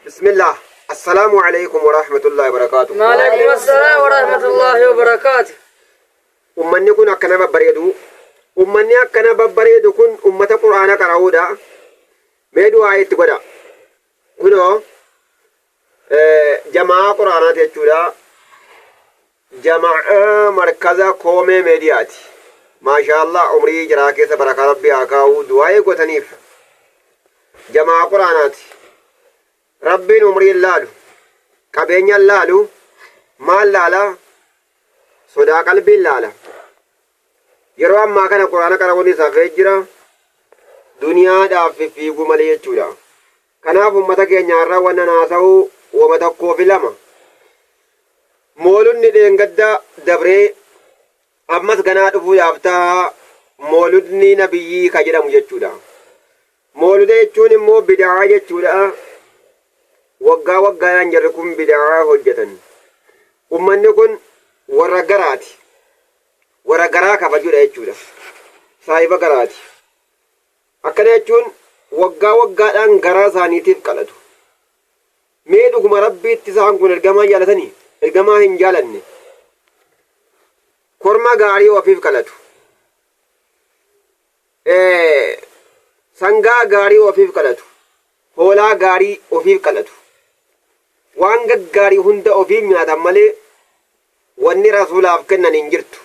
Bismillah. Assalaamu alaikum wa rahmatullahi wa barakaatuh. Waalaikum assalam wa rahmatullahi wa barakaatu. Ummanni kun akkana babbareedu. Ummanni akkana babbareedu kun ummata Qur'aana qara'uudha. Mee du'aa itti godha. Kunoo jama'aa Qur'aanaati jechuudha. Jama'aa markaza Koomee Meediyaati. Maashaallah umrii jiraa keessa barakaa Rabbi haa kaa'u du'aa'ii gotaniif. Jama'aa Qur'aanaati. Rabbiin umrii hin laalu. Qabeenya hin laalu. Maal laala? Sodaa qalbiin laala. Yeroo ammaa kana Qur'aana qara'uunis hafee jira. Duniyaadhaaf fiffiiguu malee jechuudha. Kanaaf ummata keenya har'a wannan haasa'u wama tokkoo fi lama. Mooludni dheengadda dabree ammas ganaa dhufuudhaaf ta'a mooludni nabiyyii ka jedhamu jechuudha. Mooluda jechuun immoo bida'aa jechuudha. Waggaa waggaadhaan jarri kun bida'aa hojjetan. Ummanni kun warra garaati. Warra garaa kabajudha jechuudha. Saahiba garaati. Akkana jechuun waggaa waggaadhaan garaa isaaniitiif qalatu. Mee dhuguma Rabbiitti isaan kun ergamaa jaalatanii? Ergamaa hin jaalanne. Korma gaarii ofiif qalatu. Sangaa gaarii ofiif qalatu. Hoolaa gaarii ofiif qalatu. Waan gaggaarii hunda ofiif nyaatan malee wanni rasuulaaf kennan hin jirtu.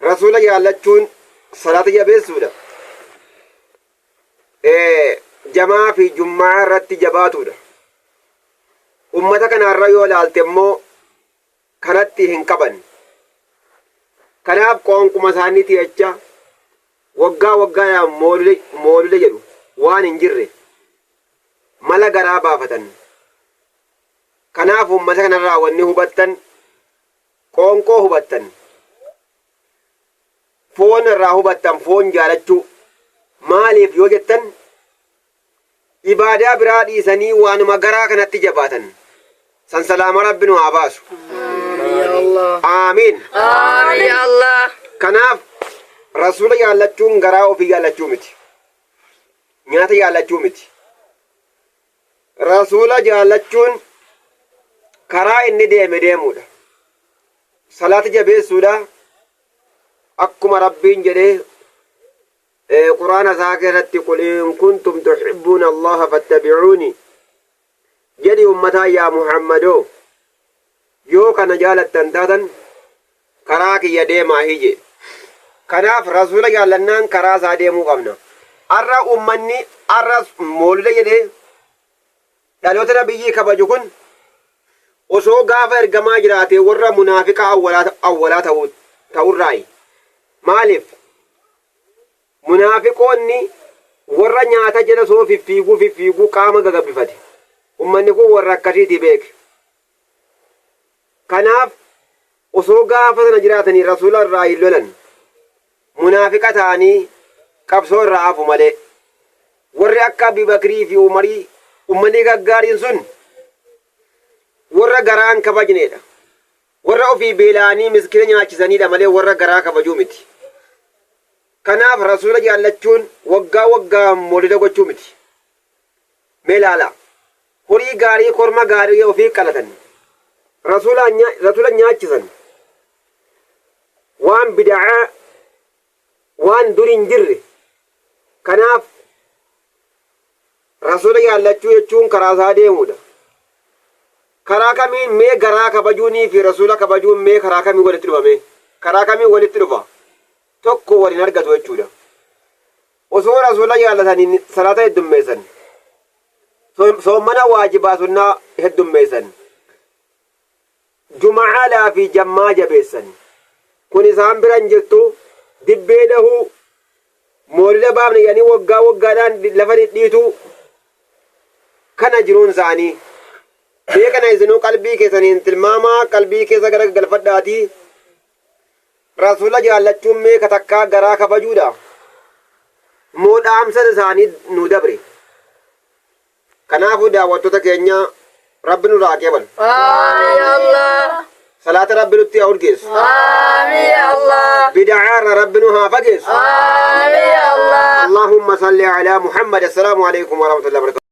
Rasuula jaallachuun salaata jabeessuudha. Jamaa fi jummaa irratti jabaatuudha. Ummata kanarra yoo ilaalte immoo kanatti hin qaban. Kanaaf qoonquma isaaniitii jecha waggaa waggaadhaan moolule jedhu waan hin jirre mala garaa baafatan. Kanaaf ummata kanarraa wanni hubattan qoonqoo hubattan. Foon irraa hubattan foon jaalachuu. Maaliif yoo jettan ibaadaa biraa dhiisanii waanuma garaa kanatti jabaatan. San salaama Rabbi nu haa baasu. Aamiin. Aamiin ya Allah. Kanaaf rasuula jaallachuun garaa ofii jaallachuu miti. Nyaata jaallachuu miti. Rasuula jaallachuun karaa inni deeme deemuudha. Salaata jabeessuudha. Akkuma Rabbiin jedhee Qur'aana isaa keessatti qul in kuntum tuhibbuuna Allaha fattabi'uuni jedhi ummataa yaa Muhammadoo yoo kana jaalattan taatan karaa kiyya deemaa hije. Kanaaf rasuula jaallannaan karaa isaa deemuu qabna. Arra ummanni arra moolida jedhee dhaloota nabiyyii kabaju kun osoo gaafa ergamaa jiraatee warra munaafiqa awwalaa ta'urraayi. Maaliif? Munaafiqoonni warra nyaata jala soo fiffiiguu fiffiiguu qaama gagabbifate. Ummanni kun warra akkasiiti beeke. Kanaaf osoo gaafa sana jiraatanii rasuula irraa hin lolan. Munaafiqa ta'anii qabsoo irraa hafu malee. Warri akka Abii Bakrii fi Umarii ummanni gaggaariin sun warra garaa hin kabajneedha. Warra ofii beela'anii miskiina nyaachisaniidha malee warra garaa kabajuu miti. Kanaaf rasuula jaallachuun waggaa waggaan moolida gochuu miti. Mee ilaalaa. Horii gaarii korma gaarii ofii qalatan. Rasuula nyaachisan. Waan bida'aa waan dur hin jirre. Kanaaf Rasuula jaallachuu jechuun karaa isaa deemuudha. Karaa kamiin mee garaa kabajuunii fi rasuula kabajuun mee karaa kamiin walitti dhufa mee? Karaa kamiin walitti dhufa? Tokko wal hin argatu jechuudha. Osoo rasuula jaallatanii salaata heddummeessan. Soommana waajibaa sunnaa heddummeessan. Juma'aalaa fi jammaa jabeessan. Kun isaan bira hin jirtu. Dibbee dhahuu, moolida baafne jedhanii waggaa waggaadhaan lafa dhidhiituu. Kana jiruun isaanii. Mee kana isinuu qalbii keessaniin tilmaamaa qalbii keessa gara galfadhaatii rasuula jaallachuun mee ka takkaa garaa kabajuudha. Moo dhaamsa isaanii nu dabre. Kanaafuu daawwattoota keenya Rabbi nurraa haa qeebalu. Aamiin ya Allah. Salaata Rabbi nutti haa urgeessu. Aamiin ya Allah. Bid'aa irraa Rabbi nu haa fageessu. Aamiin ya Allah. Allahumma salli ala Muhammad. Assalaamu alaikum warahmatullahi wabarakatuh.